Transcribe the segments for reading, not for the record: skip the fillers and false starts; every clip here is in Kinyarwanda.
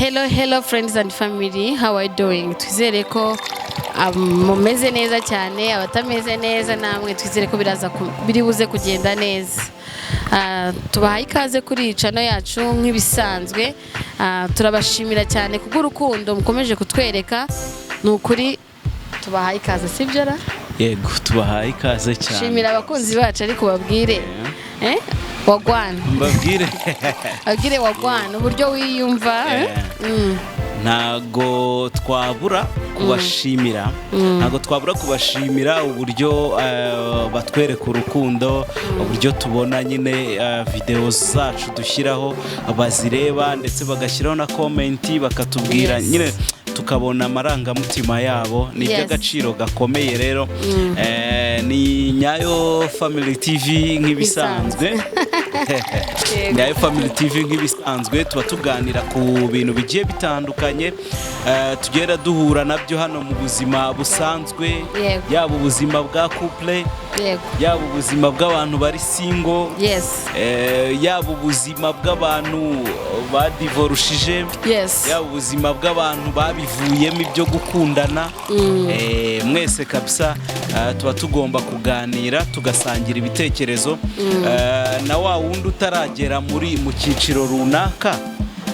Hello, hello friends and family, how are you doing? Twizere ko mumeze neza cyane. Abatameze neza namwe twizere ko biri buze kugenda neza. Tubahaye ikaze kuri iyi channel yacu nk'ibisanzwe. Turabashimira cyane kubw'urukundo mukomeje kutwereka. Ni ukuri tubahaye ikaze, sibyo ra? Yego, tubahaye ikaze cyane. Shimira abakunzi bacu, ariko babwire wagwan. Mbabwire. Babwire wagwan, uburyo wiyumva, eh? Ntago twabura kubashimira, ntago twabura kubashimira uburyo batwereka urukundo, uburyo tubona nyine videwo zacu dushyiraho bazireba, ndetse bagashyiraho na comment, bakatubwira nyine tukabona amarangamutima yabo. Ni iby'agaciro gakomeye. Rero ni Nyayo Family TV nk'ibisanzwe. Nyayo Family TV nk'ibisanzwe, tuba tuganira ku bintu bigiye bitandukanye tugenda duhura nabyo hano mu buzima busanzwe, yaba ubuzima bwa couple, yaba ubuzima bw'abantu bari single, yaba ubuzima bw'abantu badivorushije, yaba ubuzima bw'abantu babivuyemo ibyo gukundana. Mwese kabisa tuba tugomba kuganira, tugasangira ibitekerezo, na wa wundi utaragera mu cyiciro runaka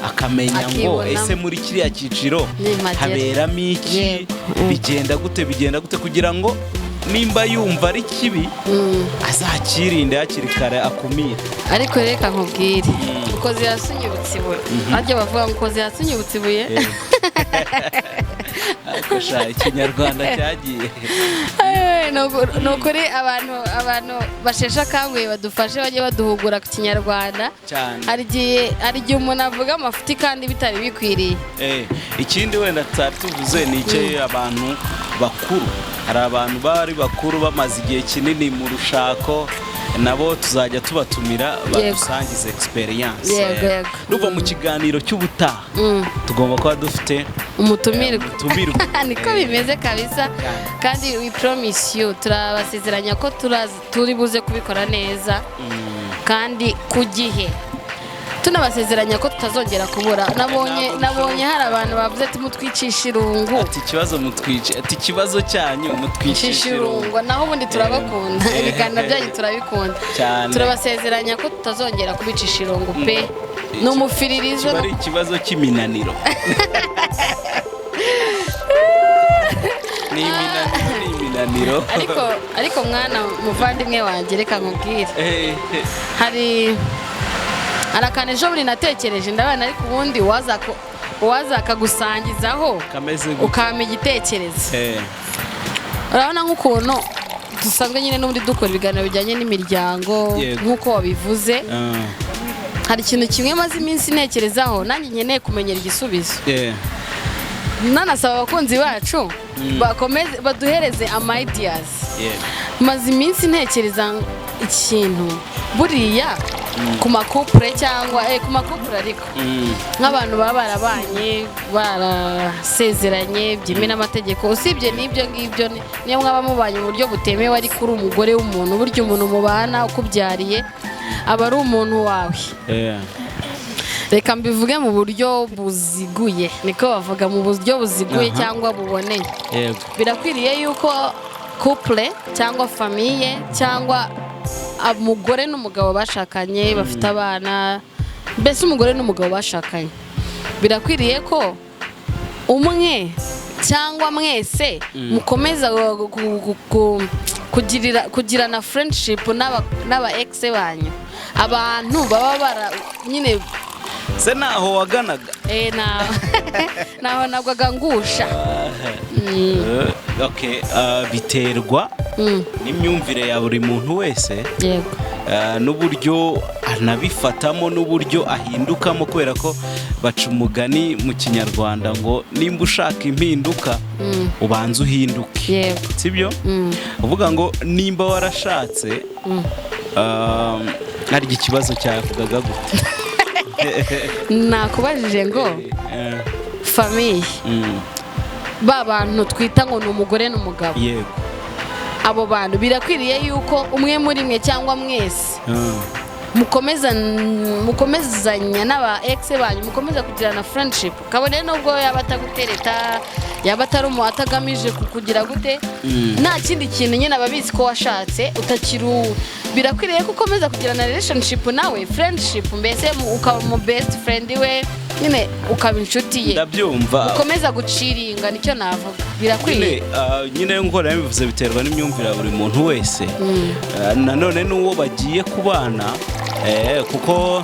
akamenya ngo Akibonamo. ese muri kiriya cyiciro Nimpagera. haberamo iki? Bigenda gute, bigenda gute, kugira ngo nimba yumva ari kibi azakirinde hakiri kare, akumire. Ariko reka nkubwire, ukoze hasi unyibutsa ibuye. Harya bavuga ngo ukoze hasi unyibutsa ibuye. Yego. Ariko sha, Ikinyarwanda cyagiye. Eh, ni ukuri abantu basheshe akanguhe badufashe, bajye baduhugura ku Kinyarwanda. Cyane. Hari igihe umuntu avuga amafuti kandi bitari bikwiriye. Ikindi wenda tutari tuvuze ni icyo abantu bakuru, hari abantu bari bakuru bamaze igihe kinini mu rushako, nabo tuzajya tubatumira badusangize experience. Yego. Nuva mu kiganiro cy'ubutaha tugomba kuba dufite umutumirwa. Umutumirwa. Niko bimeze kabisa. Cyane. Kandi we promise you, turabasezeranya ko turi buze kubikora neza kandi ku gihe. Tunabasezeranya ko tutazongera kubura. Nabonye Ntabwo nabonye hari abantu bavuze ati mutwicisha irungu. Ati ikibazo mutwice, ati ikibazo cyanyu mutwicisha Cisha irungu. irungu, naho ubundi turabakunda, ibiganiro byanyu turabikunda. Cyane. Turabasezeranya ko tutazongera kubicisha irungu pe, ni umufiririzo. Kiba ari ikibazo cy'iminaniro, ni iminaniro, ni iminaniro. Ariko mwana muvandimwe wanjye, reka nkubwire, hari akantu ejo bundi natekereje, ndabona ariko ubundi uwaza akagusangizaho Kameze gute? ukampa igitekerezo. Urabona nk'ukuntu dusanzwe nyine n'ubundi dukora ibiganiro bijyanye n'imiryango, nk'uko wabivuze, hari ikintu kimwe maze iminsi ntekerezaho, nanjye nkeneye kumenyera igisubizo. Nanasaba abakunzi bacu bakomeze baduhereze ama ideas. Maze iminsi ntekereza ikintu buriya ku ma couple cyangwa ku ma couple, ariko nk'abantu baba barabanye, barasezeranye byemewe n'amategeko. Usibye n'ibyo ngibyo, niyo mwaba mubanye mu buryo butemewe, ariko uri umugore w'umuntu, burya umuntu mubana ukubyariye aba ari umuntu wawe. Reka mbivuge mu buryo buziguye, niko bavuga, mu buryo buziguye cyangwa buboneye. Birakwiriye yuko couple cyangwa famille cyangwa umugore n'umugabo bashakanye bafite abana, mbese umugore n'umugabo bashakanye, birakwiriye ko umwe cyangwa mwese mukomeza kugirana friendship n'aba ex banyu, abantu baba bara nyine? Se naho waganaga? Eh, naho nagwaga ngusha. Okay, biterwa n'imyumvire ya buri muntu wese, n'uburyo anabifatamo, n'uburyo ahindukamo, kubera ko baca umugani mu Kinyarwanda ngo nimba ushaka impinduka ubanza uhinduke. Sibyo? Uvuga ngo nimba warashatse, harya ikibazo cyavugaga gute? Nakubajije ngo famille, ba bantu twita ngo ni umugore n'umugabo, abo bantu birakwiriye yuko umwe muri mwe cyangwa mwese Mukomezanya n'aba ex banyu, mukomeza kugirana friendship, kabone nubwo yaba atagutereta, yaba atari umu atagamije kukugira gute, nta kindi kintu nyine, aba abizi ko washatse utakiri uwe. Birakwiriye ko ukomeza kugirana relationship nawe, friendship mbese, ukaba umu best friend we nyine, ukaba inshuti ye. Ndabyumva. Ukomeza guciringa, nicyo navuga, birakwiriye. Nyine nk'uko nabivuze, biterwa n'imyumvire ya buri muntu wese. Nanone n'uwo bagiye kubana, kuko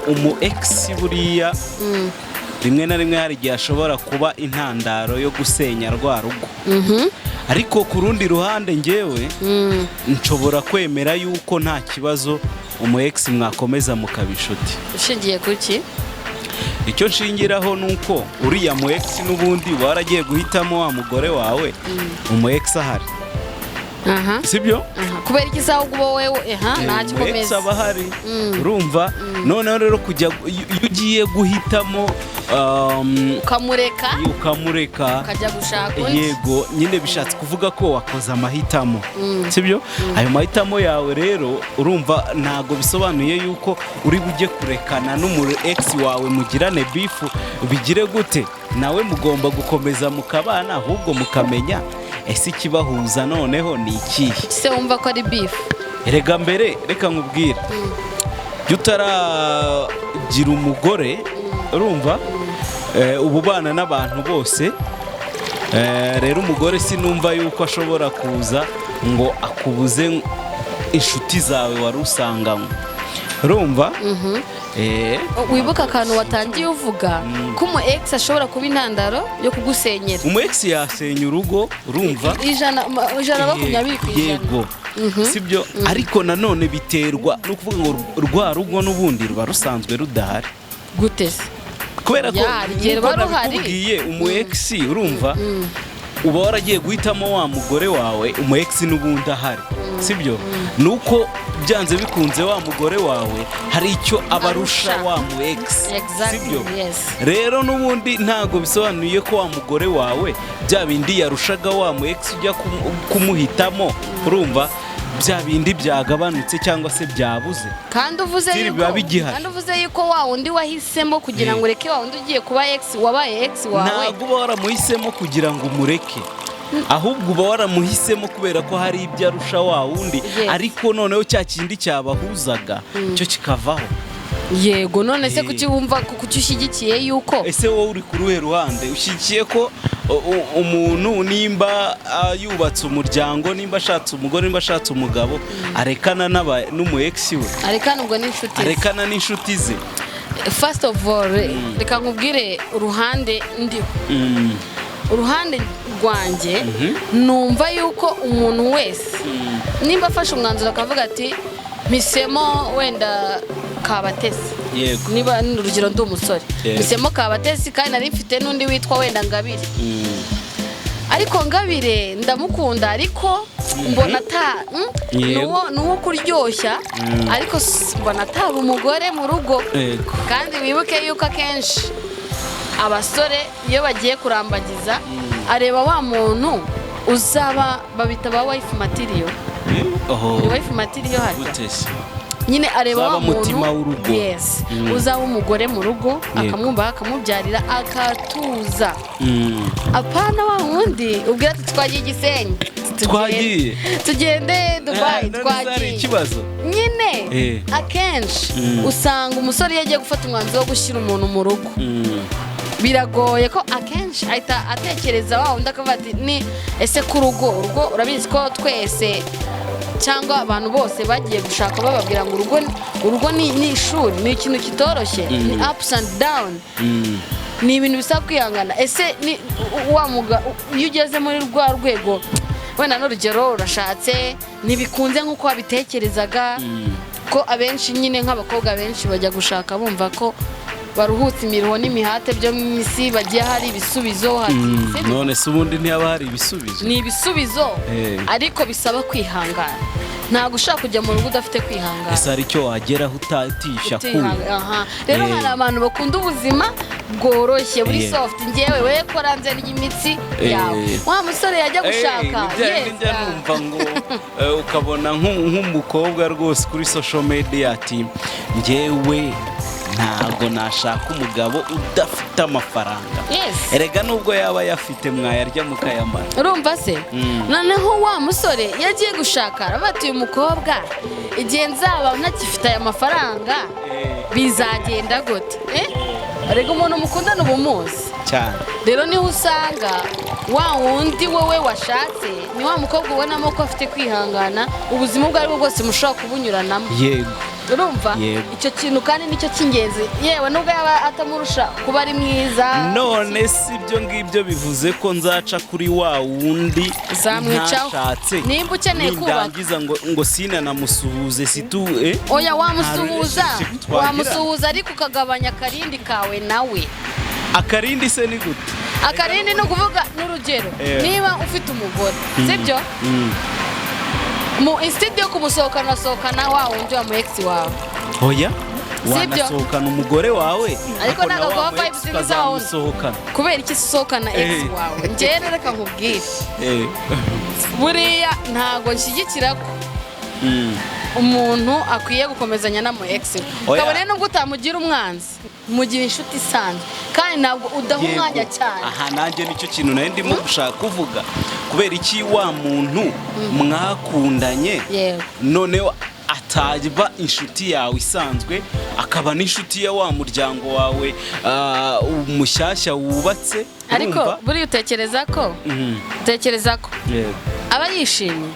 umu ex buriya rimwe na rimwe hari igihe ashobora kuba intandaro yo gusenya rwa rugo, ariko ku rundi ruhande ngewe nshobora kwemera yuko nta kibazo umu ex mwakomeza mukaba inshuti. Ushingiye ku ki? Icyo nshingiraho ni uko uriya mu ex n'ubundi waragiye guhitamo wa mugore wawe umu ex ahari. Sibyo? Aha. Kubera iki se ahubwo uba wowe aha ntacyo Umu ex ukomeza? aba ahari, urumva? Noneho rero kujya, iyo ugiye guhitamo ukamureka, ukamureka, ukajya gushaka undi. Yego nyine, bishatse kuvuga ko wakoze amahitamo, sibyo? Ayo mahitamo yawe rero, urumva, ntabwo bisobanuye yuko uri bujye kurekana n'umu ex wawe, mugirane beef, bigire gute, nawe mugomba gukomeza mukabana, ahubwo mukamenya ese ikibahuza noneho ni ikihe. Se wumva ko ari beef? Erega mbere, reka nkubwire, jya utaragira umugore, urumva, uba ubana n'abantu bose. Rero umugore sinumva yuko ashobora kuza ngo akubuze inshuti zawe wari usanganywe, urumva? Wibuka akantu watangiye uvuga ko umu ex ashobora kuba intandaro yo kugusenyera. Umu ex yasenya urugo, urumva? 120%. Yego, sibyo, ariko nanone biterwa no kuvuga ngo rwa rugo n'ubundi ruba rusanzwe rudahari. Gute se? Kubera ko Ya, hari igihe nk'uko ruba ruhari. nabikubwiye, umu ex, urumva, uba waragiye guhitamo wa mugore wawe umu ex n'ubundi ahari, sibyo? Nuko byanze bikunze wa mugore wawe hari icyo aba arusha Arusha. wa mu ex, sibyo? Yes. Rero n'ubundi ntabwo bisobanuye ko wa mugore wawe bya bindi yarushaga wa mu ex ujya kumuhitamo, urumva, bya bindi byagabanutse cyangwa se byabuze. Kandi uvuze Still yuko biba bigihari. Kandi uvuze yuko wa wundi wahisemo kugira ngo ureke wa wundi ugiye kuba ex, wabaye ex wawe. Ntabwo uba waramuhisemo kugira ngo umureke, ahubwo uba waramuhisemo kubera ko hari ibyo arusha wa wundi. Ariko noneho cya kindi cyabahuzaga cyo kikavaho. Yego, none se kuki wumva, kuki ushyigikiye yuko Ese wowe uri ku ruhe ruhande? Ushyigikiye ko umuntu nimba yubatse umuryango, nimba ashatse umugore, nimba ashatse umugabo, arekana n'umu ex we? Arekana ubwo n'inshuti ze. Arekana n'inshuti ze? First of all, reka nkubwire uruhande ndiho. Uruhande rwanjye, numva yuko umuntu wese nimba afashe umwanzuro akavuga ati mpisemo wenda Kabatesi, niba ni urugero ndi umusore, mpisemo Kabatesi kandi nari mfite n'undi witwa wenda Ngabire, ariko Ngabire ndamukunda, ariko mbona ata ni uwo kuryoshya, ariko mbona ataba umugore mu rugo. Kandi wibuke yuko akenshi abasore iyo bagiye kurambagiza areba wa muntu uzaba, babita ba wife material. Oho. Ni wife material harya? Gute se? Nyine areba Uzaba wa muntu mutima w'urugo. Yes, uzaba umugore mu rugo, akamwumva, akamubyarira, akatuza, apana wa wundi ubwira ati twagiye Igisenyi. Twagiye. Tugende Dubayi. None se hari Twagiye. ikibazo? Nyine akenshi usanga umusore iyo agiye gufata umwanzuro wo gushyira umuntu mu rugo, biragoye ko akenshi ahita atekereza wa wundi, akavuga ati ni ese ku rugo, urugo urabizi ko twese cyangwa abantu bose bagiye gushaka bababwira ngo urugo, urugo ni ishuri, ni ikintu kitoroshye, ni ups and down, ni ibintu bisaba kwihangana. Ese ni wa muga iyo ugeze muri rwa rwego, wenda n'urugero urashatse, ntibikunze nk'uko wabitekerezaga, ko abenshi nyine nk'abakobwa benshi bajya gushaka bumva ko baruhutse imiruho n'imihate byo mu isi, bagiye hari ibisubizo, hari None se ubundi ntiyaba hari ibisubizo? Ni ibisubizo, ariko bisaba kwihangana. Ntabwo ushaka kujya mu rugo udafite kwihangana. Ese hari icyo wageraho utatisha kuya? Aha. Rero hari abantu bakunda ubuzima bworoshye, buri soft. Ngewe we kora nze ry'imitsi yawe. Wa musore yajya gushaka, yes, njya numva ngo ukabona nk'umukobwa rwose kuri social media ati: "Njyewe ntabwo nashaka umugabo udafite amafaranga." Erega nubwo yaba ayafite, mwayarya mukayamara. Urumva se? Noneho wa musore iyo agiye gushaka, aravuga ati: "Uyu mukobwa, igihe nzaba ntakifite aya mafaranga, bizagenda gute?" Erega umuntu mukundana uba umuzi. Cyane. Rero niho usanga wa wundi wowe washatse ni wa mukobwa ubonamo ko afite kwihangana, ubuzima ubwo aribwo bwose mushobora kubunyuranamo. Urumva? Yego. Icyo kintu kandi nicyo cy'ingenzi, yewe nubwo yaba atamurusha kuba ari mwiza. None si ibyo ngibyo bivuze ko nzaca kuri wa wundi Zamwicaho. ntashatse? Nimba ukeneye kubaka. Nindangiza ngo sinanamusuhuze situ? Oya, wamusuhuza. Nta relationship twagira. Wamusuhuza, ariko ukagabanya akarindi kawe nawe. Akarindi se ni gute? Akarindi ni ukuvuga, n'urugero, niba ufite umugore, sibyo, mu instead yo kumusohokana, urasohokana wa wundi wa mu ex wawe. Oya. Sibyo? Wanasohokana umugore wawe, Ariko na ntabwo wa aguha mu ex vibes nk'iza wa wundi. ukazamusohokana. Kubera iki usohokana ex wawe? Njyewe rero reka nkubwire, buriya ntabwo nshyigikira ko umuntu akwiye gukomezanya na mu ex we. Oya. Kabone nubwo utamugira umwanzi, mugira inshuti isanzwe, kandi ntabwo udaha umwanya cyane. Aha nanjye nicyo kintu nari ndimo gushaka kuvuga. Kubera iki wa muntu mwakundanye noneho ataba inshuti yawe isanzwe, akaba n'inshuti ya wa muryango wawe mushyashya wubatse? Ariko Urumva? buriya utekereza ko utekereza ko aba yishimye?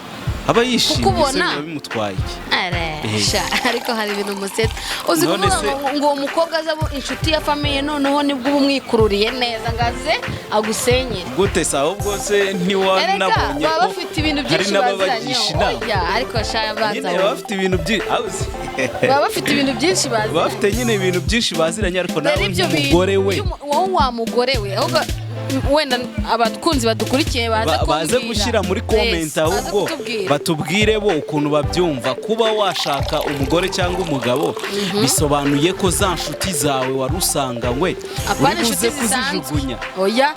Aba yishimye. Kukubona. Se biba bimutwaye iki? Aresha, ariko hari ibintu musetsa, uzi? None Kuvuga ngo uwo mukobwa aza inshuti ya famille, noneho nibwo uba umwikururiye neza ngo aze agusenyere. Gute se? Ahubwo se Erega ntiwanabonye baba ko bafite ibintu hari byinshi n'ababagisha baziranyeho. inama? Oya, ariko sha, banza Nyine baba bafite ibintu byinshi. Baba bafite ibintu byinshi Baba bafite baziranye. nyine ibintu byinshi baziranye, ariko nawe Rero ibyo bintu nk'umugore we wowe wa mugore we, ahubwo wenda abakunzi badukurikiye baze baze kumbwira. gushyira muri comment, Yes, baze ahubwo kutubwira. batubwire bo ukuntu babyumva. Kuba washaka umugore cyangwa umugabo bisobanuye ko za nshuti zawe wari usanganywe Apana uri buze inshuti zisanzwe. kuzijugunya? Oya,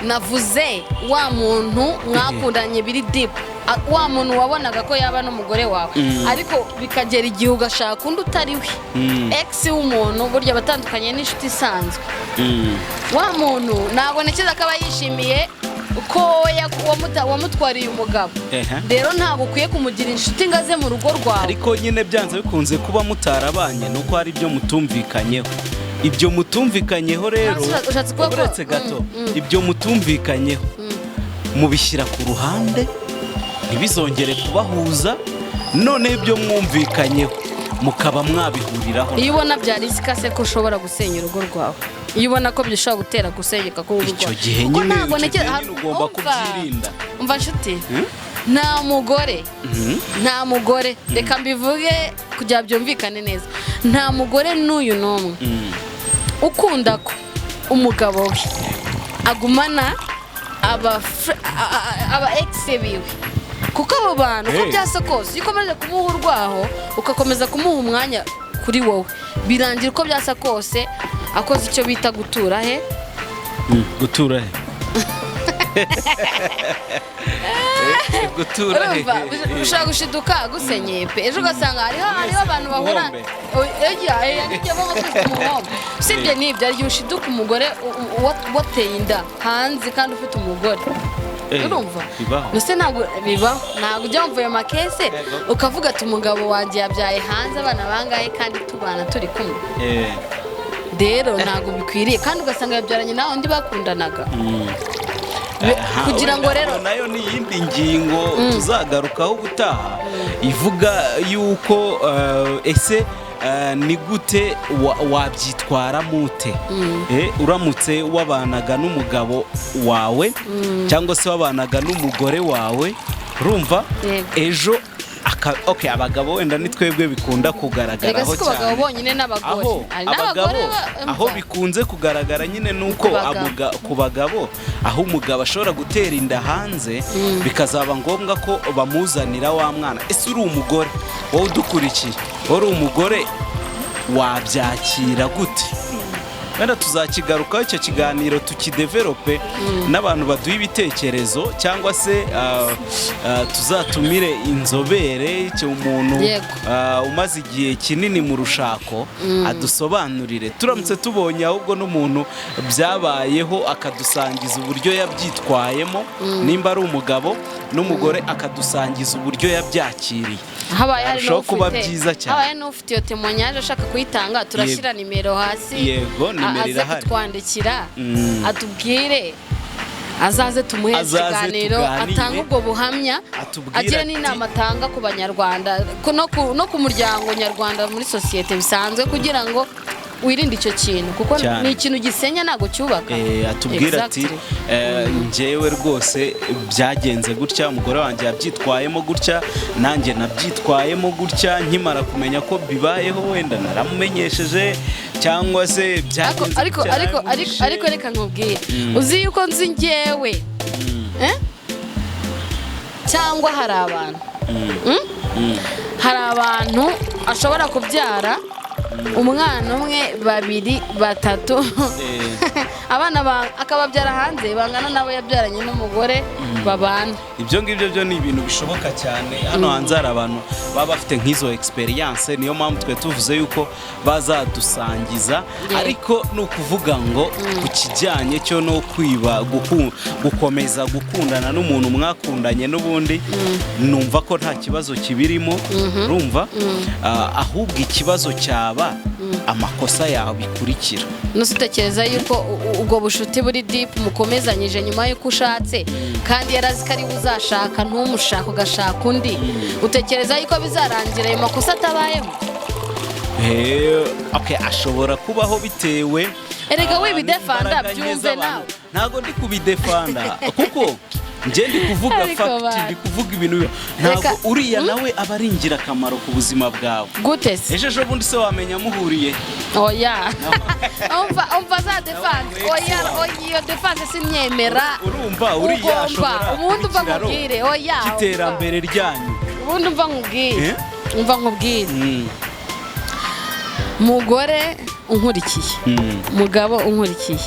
navuze wa muntu mwakundanye biri deep, wa muntu wabonaga ko yaba n'umugore wawe, ariko bikagera igihe ugashaka undi utari we. Ex w'umuntu burya abatandukanye n'inshuti isanzwe. Wa muntu ntabwo ntekereza ko aba yishimiye ko wamutwariye umugabo. Rero ntabwo ukwiye kumugira inshuti ngo aze mu rugo rwawe. Ariko nyine byanze bikunze kuba mutarabanye nuko hari ibyo mutumvikanyeho. Ibyo mutumvikanyeho rero, Ushatse kuvuga ko- uretse gato, ibyo mutumvikanyeho mubishyira ku ruhande, ntibizongere kubahuza, noneho ibyo mwumvikanyeho mukaba mwabihuriraho. Iyo ubona byari se ko ushobora gusenya urugo rwawe, iyo ubona ko bishobora gutera gusenyuka k'urugo Icyo rwawe. gihe Kuko nyine, ntabwo icyo gihe nyine ugomba umva, kubyirinda. Umva nshuti, nta mugore, nta mugore, reka mbivuge kugira byumvikane neza, nta mugore n'uyu n'umwe ukunda ko umugabo we agumana aba ex biwe, kuko abo bantu uko Hey. byasa kose, iyo ukomeje kumuha urwaho, ugakomeza kumuha umwanya kuri wowe, birangira uko byasa kose akoze icyo bita gutura he. Gutura he? Gutura he? Urumva, ushobora gushiduka agusenyeye pe, ejo ugasanga hariho abantu bahura. Umuhombe. Oya, nibyo baba twita umuhombe. Usibye n'ibyo, hari igihe ushiduka umugore wateye inda hanze kandi ufite umugore. Urumva? Bibaho. Mbese ntabwo bibaho? Ntabwo ujya wumva ayo makese, ukavuga ati: "Umugabo wanjye yabyaye hanze abana bangahe kandi tubana turi kumwe?" Rero ntabwo bikwiriye, kandi ugasanga yabyaranye nawe undi bakundanaga. Aha, Kugira ngo wenda rero nayo ni iyindi ngingo tuzagarukaho ubutaha, ivuga yuko ese ni gute wabyitwaramo ute? Uramutse wabanaga n'umugabo wawe cyangwa se wabanaga n'umugore wawe, urumva, Yego. ejo Okay, abagabo wenda ni twebwe bikunda Reka kugaragaraho si ku bagabo cyane. bonyine, n'abagore. Aho Hari abagabo n'abagore aho bikunze kugaragara nyine nuko Ku bagabo. ku bagabo, aho umugabo ashobora gutera inda hanze, bikazaba ngombwa ko bamuzanira wa mwana. Ese uri umugore, wowe udukurikiye, wowe uri umugore, wabyakira gute? Wenda tuzakigarukaho icyo kiganiro, tukidevelope n'abantu baduha ibitekerezo, cyangwa se tuzatumire inzobere, icyo umuntu umaze igihe kinini mu rushako adusobanurire. Turamutse tubonye ahubwo n'umuntu byabayeho, akadusangiza uburyo yabyitwayemo, nimba ari umugabo n'umugore, akadusangiza uburyo yabyakiriye, Habaye hari byarushaho kuba n'ufite byiza cyane. Habaye n'ufite iyo témoignage ashaka kuyitanga, turashyira nimero hasi. Yego, nimero Aze irahari. kutwandikira, atubwire, azaze tumuhe Azaze ikiganiro, tuganire. atange ubwo buhamya, Atubwire agire ati- n'inama atanga ku Banyarwanda, no ku muryango nyarwanda muri sosiyete bisanzwe, kugira ngo wirinde icyo kintu, kuko Cyane. ni ikintu gisenya, ntabwo cyubaka. Atubwira ati: "Njyewe rwose byagenze gutya, umugore wanjye yabyitwayemo gutya, nanjye nabyitwayemo gutya, nkimara kumenya ko bibayeho wenda naramumenyesheje, cyangwa se Ariko byagenze ariko gutya, ariko ariko naramuhishe." Ariko reka nkubwire, uzi yuko nzi njyewe, eh? Cyangwa hari abantu, Hari abantu ashobora kubyara umwana umwe, babiri, batatu, abana akababyara hanze bangana n'abo yabyaranye n'umugore babana. Ibyo ngibyo byo ni ibintu bishoboka cyane. Hano hanze hari abantu baba bafite nk'izo experience, niyo mpamvu twe tuvuze yuko bazadusangiza. Ariko ni ukuvuga ngo ku kijyanye cyo no kwiba, gukomeza gukundana n'umuntu mwakundanye n'ubundi, numva ko nta kibazo kibirimo, urumva? Ahubwo ikibazo cyaba amakosa yawe bikurikira. Nuse utekereza yuko ubwo bushuti buri deep mukomezanyije nyuma y'uko ushatse, kandi yarazi ko ari uzashaka, ntumushake, ugashaka undi, utekereza yuko bizarangira ayo makosa atabayeho? Okay, ashobora kubaho bitewe Erega wibidefanda, n'imbaraga nke byumve z'abantu. Nawe. Ntabwo ndi kubidefanda, kuko njye ndi kuvuga Ariko fact, ndi kuvuga ibintu ntabwo uriya nawe aba ari ingirakamaro ku buzima bwawe. Gute se? Ejo ejo bundi se wamenya muhuriye? Oya, umva, umva za défense. Nawe Oya, oya, iyo défense sinyemera. Urumva uriya Ugomba ashobora ubundi kuba umva ikiraro nkubwire, oya, cy'iterambere ryanyu. Ubundi umva nkubwire. Eh? Umva nkubwire, mugore unkurikiye, mugabo unkurikiye,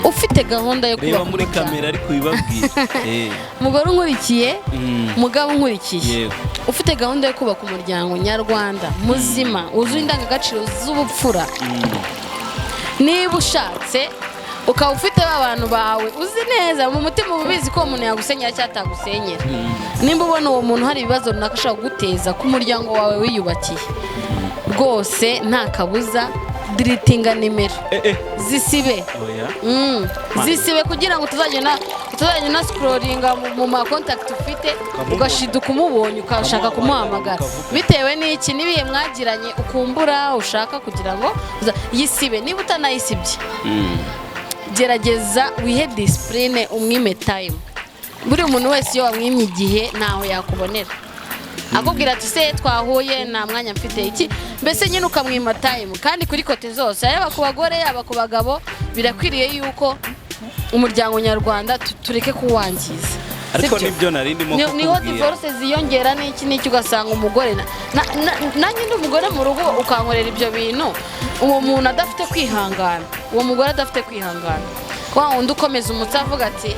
ufite gahunda yo Reba kubaka muri umuryango. kamera ariko ubibabwira. Mugore unkurikiye, mugabo unkurikiye, ufite gahunda yo kubaka umuryango nyarwanda muzima wuzuye indangagaciro z'ubupfura, niba ushatse ukaba ufite ba bantu bawe uzi neza mu mutima, uba ubizi ko uwo muntu yagusenyera cyangwa atagusenyera, nimba ubona uwo muntu hari ibibazo runaka ashobora kuguteza ku muryango wawe wiyubakiye, rwose nta kabuza deletinga nimero, zisibe. Oya. Zisibe kugira ngo utazagenda unascrollinga mu ma contact ufite, Ukamubona. ugashiduka umubonye, ukashaka Ukamuhamagara, kumuhamagara ukavuga. bitewe n'iki n'ibihe mwagiranye, ukumbura, ushaka kugira ngo yisibe. Niba utanayisibye, gerageza wihe discipline, umwime time. Buri muntu wese iyo wamwimye igihe, ntaho yakubonera. Akubwira ati: "Se twahuye, nta mwanya mfite." Iki mbese nyine ukamwima time. Kandi kuri côté zose, yaba ku bagore, yaba ku bagabo, birakwiriye yuko umuryango nyarwanda tureke kuwangiza. Ariko Sibyo? nibyo nari ndimo Niho kukubwira. divorce ziyongera n'iki n'iki, ugasanga umugore nanjye ndi umugore mu rugo, ukankorera ibyo bintu, uwo muntu adafite kwihangana, uwo mugore adafite kwihangana, wa wundi ukomeza umutsi avuga ati: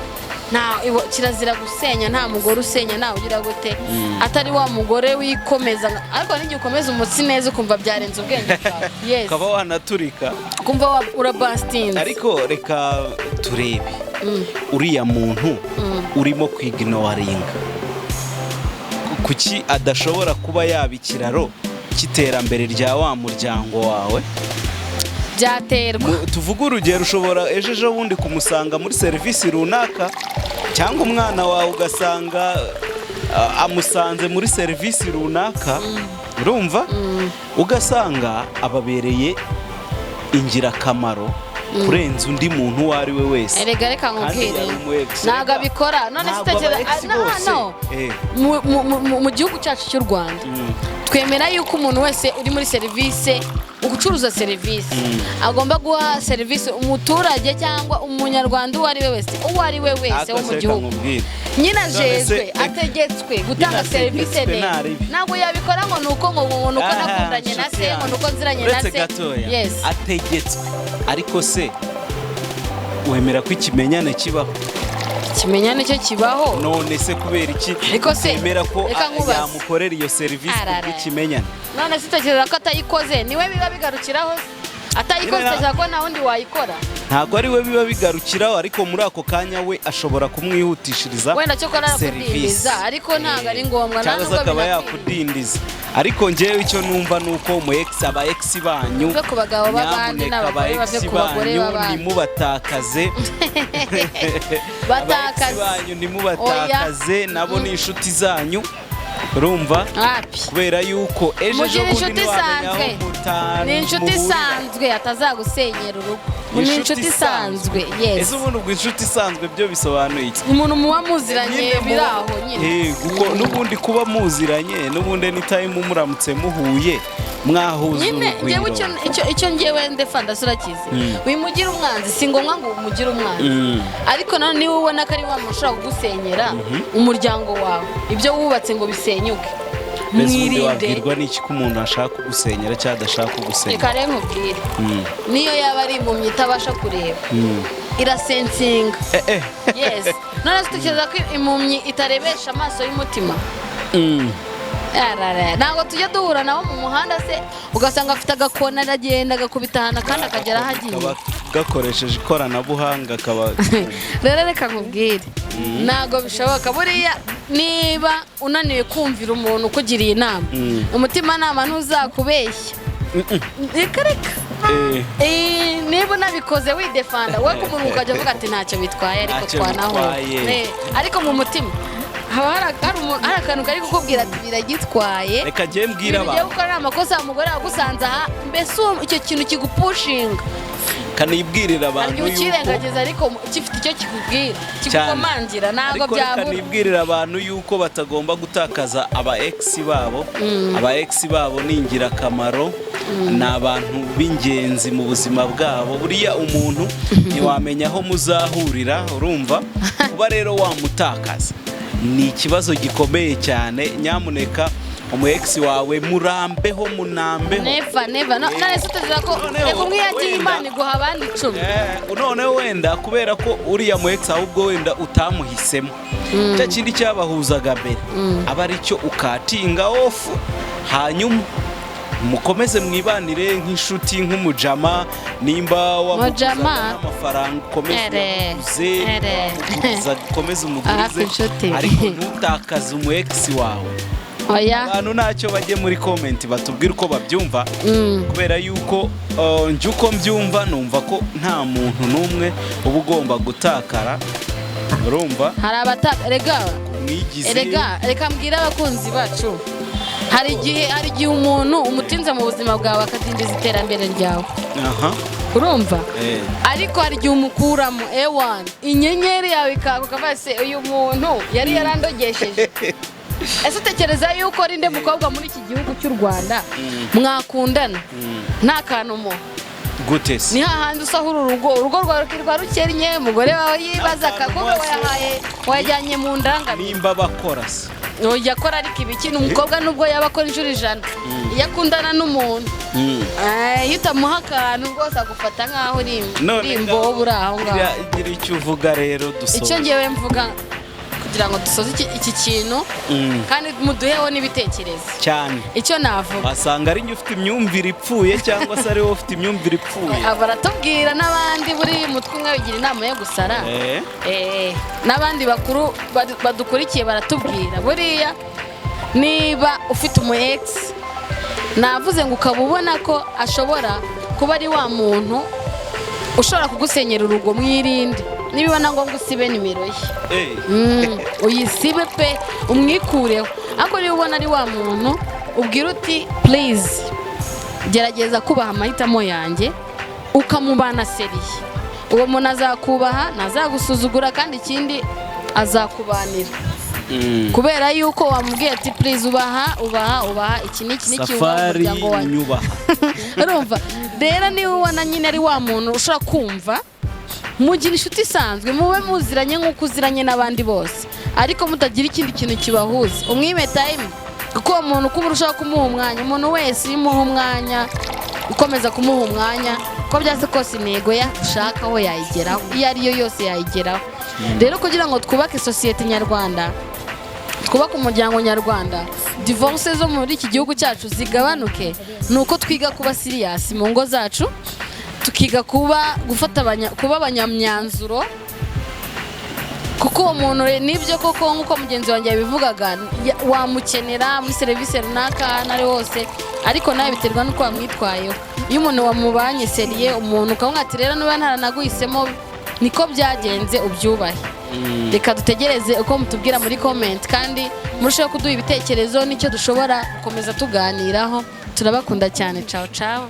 "Nta kirazira gusenya, nta mugore usenya, ntawe ugira gute," atari wa mugore wikomeza. Ariko n'igihe ukomeza umutsi neza, ukumva byarenze ubwenge bwawe, yes, Ukaba wanaturika. Ukumva urabasitinze. Ariko reka turebe uriya muntu urimo kwignoringa, kuki adashobora kuba yaba ikiraro cy'iterambere rya wa muryango wawe? Byaterwa. Tuvuge urugero, ushobora ejo ejo bundi kumusanga muri serivisi runaka, cyangwa umwana wawe ugasanga amusanze muri serivisi runaka, urumva, ugasanga ababereye ingirakamaro. Kurenza undi muntu uwo ari we wese. Erega reka Kandi nkubwire, yari umu ex. ntabwo Rega, abikora none ntabwo sitekereza aba ex no, bose. no. Mu gihugu cyacu cy'u Rwanda twemera yuko umuntu wese uri muri serivisi, ugucuruza serivisi, agomba guha serivisi umuturage cyangwa Umunyarwanda uwo ari we wese, uwo ari we wese Ariko wo mu se reka gihugu. nkubwire. Nyine None se, ajejwe, ategetswe gutanga nyine serivisi ategetswe neza. naribi. Ntabwo yabikora ngo ni uko ngo ni uko Ah, nakundanye na nshuti se, ngo yanjye. ni uko nziranye na Uretse se. gatoya, Yes. ategetswe, ariko se wemera ko ikimenyane kibaho? Ikimenyane cyo kibaho. None se kubera iki Ariko se, wemera ko reka nkubaze. yamukorera iyo serivisi Arara. kubw'ikimenyane? None se utekereza ko atayikoze niwe biba bigarukiraho se? Atayikoze, Nyine utekereza ko nta wundi wayikora? Ntabwo ari we biba bigarukiraho, ariko muri ako kanya we ashobora kumwihutishiriza Wenda cyo kora serivisi. arakudindiza, ariko ntabwo ari ngombwa, nta Cyangwa se nubwo akaba binakwiriye. yakudindiza, ariko njyewe icyo numva ni uko umu ex, aba ex banyu, Muve ku bagabo b'abandi nyamuneka, aba n'abagore ex bave ku bagore banyu b'abandi. ntimubatakaze. Aba ex Batakaze. banyu ntimubatakaze, nabo ni inshuti zanyu, urumva? Wapi. Kubera yuko ejo Mugire bundi inshuti ntiwamenya aho isanzwe. Ni inshuti muhurira. isanzwe, atazagusenyera urugo. Ni inshuti isanzwe, yes. Ese ubundi ubwo inshuti isanzwe byo bisobanuye iki? Umuntu muba muziranye Nyine biri aho nyine. Kuko n'ubundi kuba muziranye, n'ubundi anytime muramutse muhuye mwahuza Nyine njyewe urugwiro. icyo njyewe ndefanda surakizi, wimugira umwanzi, si ngombwa ngo umugire umwanzi, ariko nanone niba ubona ko ari wa muntu ushobora kugusenyera umuryango wawe, ibyo wubatse ngo bisenyuke, Mbese ubundi mwirinde. wabwirwa n'iki ko umuntu ashaka kugusenyera cyangwa adashaka kugusenyera? Reka rero nkubwire, niyo yaba ari impumyi itabasha kureba, irasensinga. Yes, none se utekereza ko impumyi itarebesha amaso y'umutima? Arara, ntabwo tujya duhura nabo mu muhanda se, ugasanga afite agakona, aragenda agakubita ahantu akandi akagera aho agiye? Kaba gakoresheje ikoranabuhanga kaba. Rero reka nkubwire, ntabwo bishoboka. Buriya niba unaniwe kumvira umuntu ukugiriye inama, umutimanama ntuzakubeshya, reka reka. Niba unabikoze widefanda we ku muntu, ukajya uvuga ati ntacyo bitwaye, ariko Ntacyo twanahura. bitwaye. Ariko mu mutima haba hari akantu kari kukubwira ati biragitwaye. Reka njye mbwira Ibintu ugiye abantu. gukora ni amakosa, umugore wagusanze aha, mbese icyo kintu kigupushinga. Kanibwirira Hari abantu igihe yuko ukirengagiza, ariko gifite icyo kikubwira, kigukomangira, ntabwo Ariko reka byabura. nibwirira abantu yuko batagomba gutakaza aba ex babo. Aba ex babo ni ingirakamaro, ni abantu b'ingenzi mu buzima bwabo. Buriya umuntu ntiwamenya aho muzahurira, urumva? Kuba rero wamutakaza ni ikibazo gikomeye cyane. Nyamuneka umu ex wawe murambeho, munambeho. Never, never. None se utazira ko Noneho reka umwe yagiye, Imana iguha abandi 10. Noneho wenda kubera ko uriya mu ex ahubwo wenda utamuhisemo, cya kindi cyabahuzaga mbere aba ari cyo ukatinga off, hanyuma mukomeze mwibanire nk'inshuti, nk'umujama. Nimba wamuguzaga Mujama. n'amafaranga, ukomeze Ere, uyamuguze, ere. wamuguriza ukomeze umugurize, Hafi inshuti. ariko ntutakaze umu ex wawe. Oya. Abantu ntacyo bajye muri comment batubwire uko babyumva, kubera yuko njye uko mbyumva, numva ko nta muntu n'umwe uba ugomba gutakara, urumva? Hari abata rega. Mwigize. Erega reka mbwire abakunzi bacu, hari igihe umuntu umutinze mu buzima bwawe akadindiza iterambere ryawe, urumva? Ariko hari igihe umukuramo ewani, inyenyeri yawe ikaka, ukavuga se uyu muntu yari yarandogesheje. Ese utekereza yuko ari nde mukobwa muri iki gihugu cy'u Rwanda mwakundana nta kantu mu Gute se? Ni hahandi usahura urugo, urugo rwawe rukirwa rukennye, umugore wawe yibaza Nta kantu akagume wase. wayahaye, wayajyanye mu ndangamiro. Nimba bakora se? Ujya akora, ariko ibiki ni umukobwa, nubwo yaba akora inshuro 100, iyo akundana n'umuntu, iyo utamuha akantu rwose agufata nk'aho uri None uri imbobo uri aho ngaho. Gira icyo uvuga rero dusoza. Icyo ngewe mvuga kugira ngo dusoze iki kintu, kandi muduheho n'ibitekerezo, Cyane. icyo navuga, Wasanga ari njye ufite imyumvire ipfuye cyangwa se ari wowe ufite imyumvire ipfuye. Baratubwira n'abandi, buri mutwe umwe bigira inama yo gusara. N'abandi bakuru badukurikiye baratubwira, buriya niba ufite umu ex, navuze ngo ukaba ubona ko ashobora kuba ari wa muntu ushobora kugusenyera urugo, mwirinde. Nibiba na ngombwa usibe nimero ye. Uyisibe pe, umwikureho. Ariko niba ubona ari wa muntu ubwira uti please gerageza kubaha amahitamo yanjye. Ukamubana sérieux, uwo muntu azakubaha, ntazagusuzugura, kandi ikindi azakubanira, kubera yuko wamubwiye ati: "Please, ubaha, ubaha, ubaha iki n'iki n'iki, ubaha Safari umuryango wanjye." Nyubaha. Urumva rero, niba ubona nyine ari wa muntu ushobora kumva, mugira inshuti isanzwe, mube muziranye nk'uko uziranye n'abandi bose, ariko mutagira ikindi kintu kibahuza, umwime time, kuko uwo muntu uko urushaho kumuha umwanya, umuntu wese iyo umuha umwanya, ukomeza kumuha umwanya, uko byase kose intego ye ushakaho yayigeraho, iyo ari yo yose yayigeraho. Rero kugira ngo twubake sosiyete nyarwanda, twubake umuryango nyarwanda, divorce zo muri iki gihugu cyacu zigabanuke, ni uko twiga kuba serious mu ngo zacu, tukiga kuba gufata kuba abanyamyanzuro, kuko uwo muntu nibyo koko nk'uko mugenzi wanjye yabivugaga, wamukenera muri serivisi runaka ahantu ari hose, ariko nawe biterwa n'uko wamwitwayeho. Iyo umuntu wamubanye sérieux, umuntu ukamubwira ati: "Rero niba ntaranaguhisemo, niko byagenze, ubyubahe." Reka dutegereze uko mutubwira muri comment, kandi murusheho kuduha ibitekerezo n'icyo dushobora gukomeza tuganiraho. Turabakunda cyane. Ciao ciao.